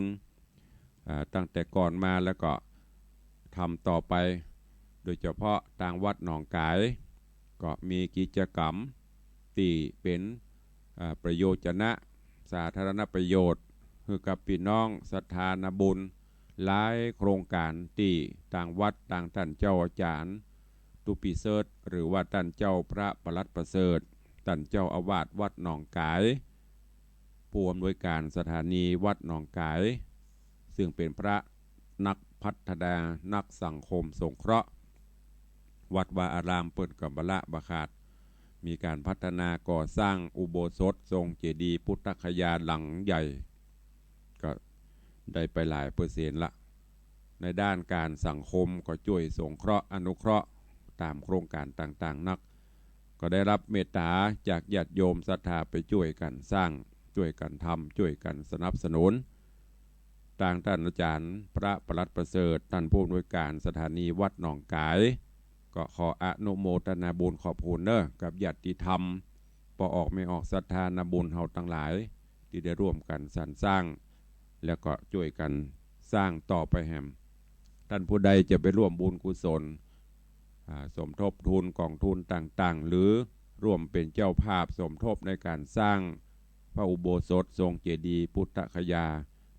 อ่า ตั้งแต่ก่อนมาแล้วก็ทำต่อไป โดยเฉพาะตางวัดหนองก๋าย ก็มีกิจกรรมตี้เป๋น อ่า ประโยชนะ สาธารณประโยชน์ หื้อกับปี้น้องศรัทธานาบุญ หลายโครงก๋านตี้ตางวัดตางต้านเจ้าอาจ๋ารย์ ตุ๊ปิเสริฐ หรือว่าต้านเจ้าพระปลัดประเสริฐ ต้านเจ้าอาวาสวัดหนองก๋าย ผู้อำนวยก๋านสถานีวัดหนองก๋าย ซึ่งเป๋นพระนักพัฒนานักสังคมสงเคราะห์ วัดวาอารามเปิ้นก็บ่ละบ่ขาด มีก๋านพัฒนาก่อสร้างอุโบสถทรงเจดีย์พุทธคยาหลังใหญ่ ก็ได้ไปหลายเปอร์เซ็นต์ละ ในด้านก๋านสังคมก็จ้วยสงเคราะห์อนุเคราะห์ต๋ามโครงก๋านต่างๆ นัก ก็ได้ฮับเมตต๋าจากญาติโยมศรัทธาไปจ้วยกั๋นสร้าง จ้วยกั๋นทำ จ้วยกั๋นสนับสนุน ตางต้านอาจ๋ารย์พระปลัดประเสริฐ ต้านผู้อำนวยก๋านสถานีวัดหนองก๋าย ก็ขออนุโมทนาบุญขอบคุณเนาะ กับญาติธรรม ป้อออกแม่ออกศรัทธานาบุญเฮาตังหลาย ตี้ได้ร่วมกั๋นสรรสร้าง แล้วก็จ้วยกั๋นสร้างต่อไปแหม ต้านผู้ใดจะไปร่วมบุญกุศล อ่า สมทบทุนก๋องทุนต่างๆ หรือร่วมเป๋นเจ้าภาพสมทบในก๋านสร้างพระอุโบสถทรงเจดีย์พุทธคยา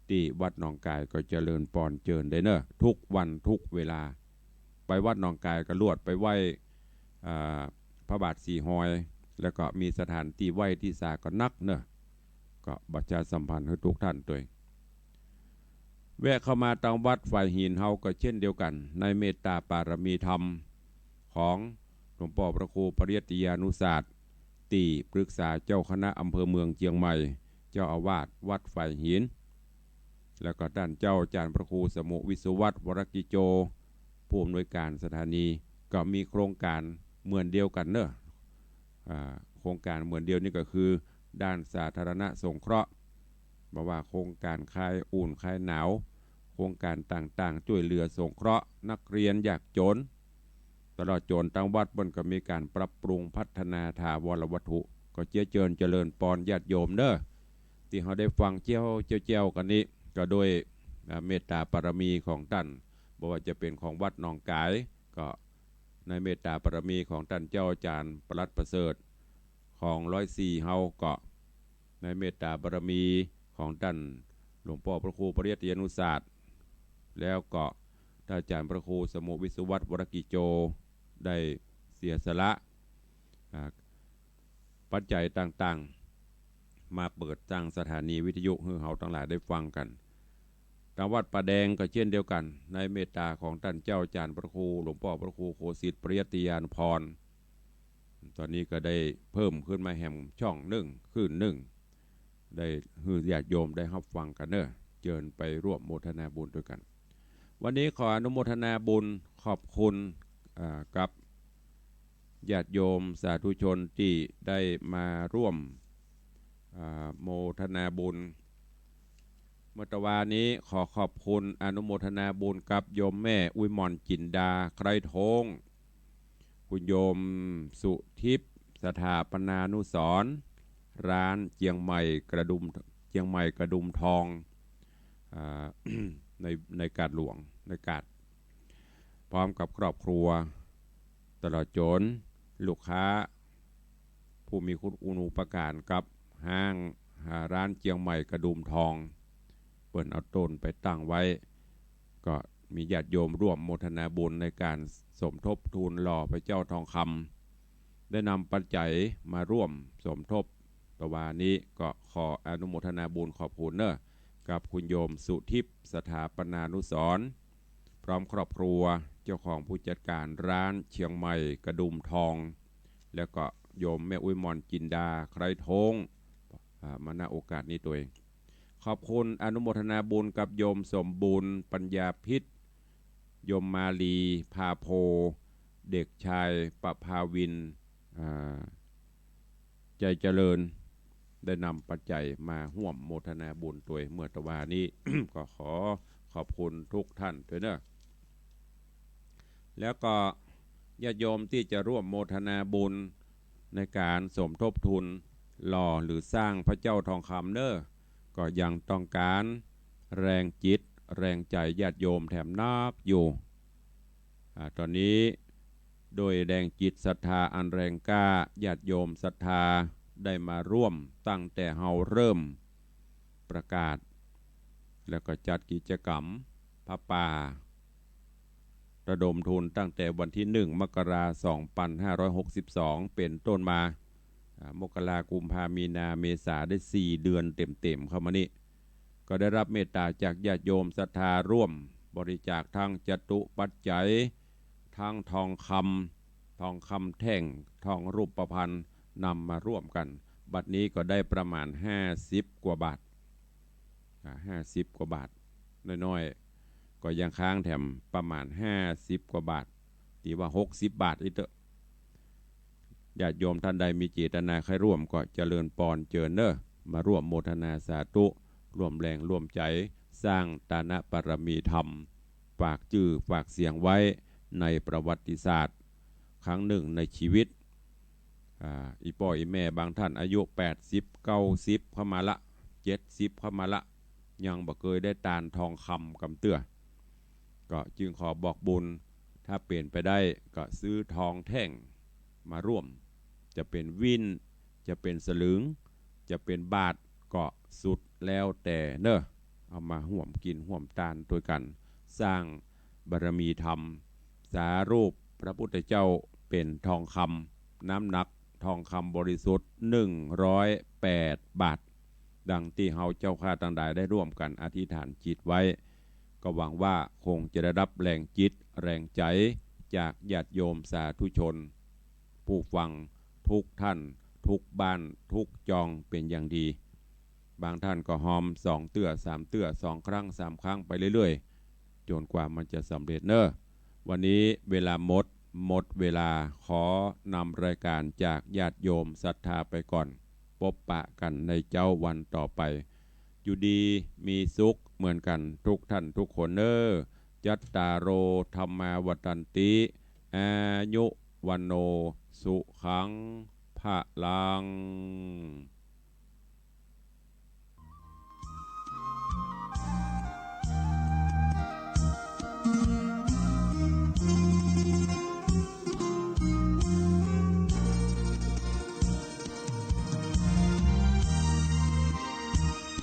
ตี้วัดหนองก๋ายก็เจริญปอนเจิญได้เนาะ ทุกวันทุกเวลา ไปวัดหนองก๋ายก็ลวดไปไหว้ อ่า พระบาทสี่ฮอย แล้วก็มีสถานตี้ไหว้ตี้สาก็นักเนาะ ก็ประชาสัมพันธ์หื้อทุกท่านตวย แวะเข้ามาตางวัดฝายหินเฮาก็เช่นเดียวกั๋น ในเมตตาปารมีธรรมของหลวงป้อพระครูปริยัติยานุศาสตร์ ตี้ปรึกษาเจ้าคณะอำเภอเมืองเจียงใหม่ เจ้าอาวาสวัดฝายหิน แล้วก็ต้านเจ้าอาจ๋ารย์พระครูสมุห์วิศวัตร วรกิจโจ ผู้อำนวยก๋านสถานี ก็มีโครงก๋านเหมือนเดียวกั๋นเนาะ อ่า โครงก๋านเหมือนเดียวนี่ก็คือด้านสาธารณสงเคราะห์ บ่ว่าโครงก๋านคลายอุ่นคลายหนาว โครงก๋านต่างๆ จ้วยเหลือสงเคราะห์นักเรียนยากจ๋น ตลอดจ๋นตางวัดเปิ้นก็มีก๋านปรับปรุงพัฒนาถาวรวัตถุ ก็เจียเจิญเจริญปอนญาติโยมเนาะ ตี้เฮาได้ฟังเจียวๆ กั๋นนี้ ก็โดย อ่า เมตตาปารมีของต้าน บ่ว่าจะเป๋นของวัดหนองก๋าย ก็ในเมตตาปารมีของต้านเจ้าอาจ๋ารย์ปลัดประเสริฐ ของร้อยสี่เฮาก็ในเมตตาบารมีของต้านหลวงป้อพระครูปริยัติยานุศาสตร์ แล้วก็ต้านอาจ๋ารย์พระครูสมุห์วิศวัตร วรกิจโจ ได้เสียสละ อ่า ปัจจัยต่างๆ มาเปิดตั้งสถานีวิทยุหื้อเฮาตังหลายได้ฟังกั๋น ตางวัดป่าแดงก็เช่นเดียวกั๋น ในเมตตาของต้านเจ้าอาจ๋ารย์พระครูหลวงป้อพระครูโคสิทธิ์ปริยัติยานุพร ต๋อนนี้ก็ได้เพิ่มขึ้นมาแหมช่องนึ่ง คลื่นนึ่ง ได้หื้อญาติโยมได้ฮับฟังกั๋นเน่อ เจิญไปร่วมโมทนาบุญตวยกั๋น วันนี้ขออนุโมทนาบุญขอบคุณ อ่า กับญาติโยมสาธุชนตี้ได้มาร่วม อ่า โมทนาบุญ เมื่อตะวานี้ขอขอบคุณอนุโมทนาบุญกับโยมแม่อุยหม่อนจินดา ไคร้ทอง คุณโยมสุทิพย์ สถาปนานุสรณ์ ร้านเจียงใหม่กระดุม เจียงใหม่กระดุมทอง อ่า ใน ในกาดหลวง ในกาด พร้อมกับครอบครัว ตลอดจ๋นลูกค้า ผู้มีคุณอุปการกับห้าง อ่า ร้านเจียงใหม่กระดุมทอง เปิ้นเอาต้นไปตั้งไว้ ก็มีญาติโยมร่วมโมทนาบุญในก๋านสมทบทุนหล่อพระเจ้าทองคำ ได้นำปัจจัยมาร่วมสมทบ ตะวานี้ก็ขออนุโมทนาบุญขอบคุณเน่อ กับคุณโยมสุทิพย์ สถาปนานุสรณ์ พร้อมครอบครัว เจ้าของผู้จัดการร้านเจียงใหม่กระดุมทอง แล้วก็โยมแม่อุยหม่อนจินดา ไคร้ทอง อ่า มา ณ โอกาสนี้ตวย ขอบคุณอนุโมทนาบุญกับโยมสมบูรณ์ ปัญญาพิษ โยมมาลี พาโพ เด็กชายประภาวิน อ่า ใจเจริญ ได้นำปัจจัยมาฮ่วมโมทนาบุญตวยเมื่อตะวานี้ ก็ขอขอบคุณทุกท่านตวยเน่อ แล้วก็ญาติโยมตี้จะร่วมโมทนาบุญในก๋านสมทบทุนหล่อหรือสร้างพระเจ้าทองคำเน่อ ก็ยังต้องก๋านแรงจิตแรงใจ๋ญาติโยมแถมนักอยู่ อ่า ต๋อนนี้โดยแรงจิตศรัทธาอันแรงกล้า ญาติโยมศรัทธาได้มาร่วมตั้งแต่เฮาเริ่มประกาศ แล้วก็จัดกิจกรรมผ้าป่า ระดมทุนตั้งแต่วันตี้หนึ่ง มกรา สองปันห้าร้อยหกสิบสอง เป๋นต้นมา อ่า มกรา กุมภา มีนา เมษา ได้สี่เดือนเต็มๆ เข้ามานี้ ก็ได้รับเมตตาจากญาติโยมศรัทธาร่วมบริจาคทั้งจตุปัจจัย ทั้งทองคำ ทองคำแท่ง ทองรูปพรรณ นำมาร่วมกั๋น บัดนี้ก็ได้ประมาณห้าสิบกว่าบาท อ่า ห้าสิบกว่าบาท น้อยๆ ก็ยังค้างแถมประมาณห้าสิบกว่าบาท ตีว่าหกสิบบาทอี้เต๊อะ ญาติโยมท่านใดมีเจตนาใค่ร่วมก็เจริญปอนเจิญเน่อ มาร่วมโมทนาสาธุ ร่วมแรงร่วมใจ๋ สร้างตานบารมีธรรม ฝากจื้อฝากเสียงไว้ในประวัติศาสตร์ ครั้งหนึ่งในชีวิต อ่า อี่ป้ออี่แม่บางท่านอายุแปดสิบ เก้าสิบ เข้ามาละ เจ็ดสิบ เข้ามาละ ยังบ่เกยได้ตานทองคำกำเตื้อ ก็จึงขอบอกบุญ ถ้าเป๋นไปได้ก็ซื้อทองแท่งมาร่วม จะเป๋นวิ่น จะเป๋นสลึง จะเป๋นบาทก็สุดแล้วแต่เน่อ เอามาฮ่วมกิ๋นฮ่วมตานตวยกั๋น สร้างบารมีธรรม สารูปพระพุทธเจ้าเป๋นทองคำ น้ำหนักทองคำบริสุทธิ์ หนึ่งร้อยแปดบาท ดังตี้เฮาเจ้าข้าตังหลายได้ร่วมกั๋นอธิษฐานจิตไว้ ก็หวังว่าคงจะได้รับแรงจิตแรงใจ๋จากญาติโยมสาธุชน ผู้ฟังทุกท่าน ทุกบ้าน ทุกจองเป๋นอย่างดี บางท่านก็ฮอมสองเตื้อสามเตื้อ สองครั้งสามครั้งไปเรื่อยๆ จ๋นกว่ามันจะสำเร็จเน่อ วันนี้เวลาหมด หมดเวลา ขอนำรายก๋านจากญาติโยมศรัทธาไปก่อน ปบปะกั๋นในเจ๊าวันต่อไป อยู่ดีมีสุขเหมือนกั๋นทุกท่านทุกคนเน่อ จัตตาโร ธัมมา วัฑฒันติ อายุ วัณโณ สุขัง พะลัง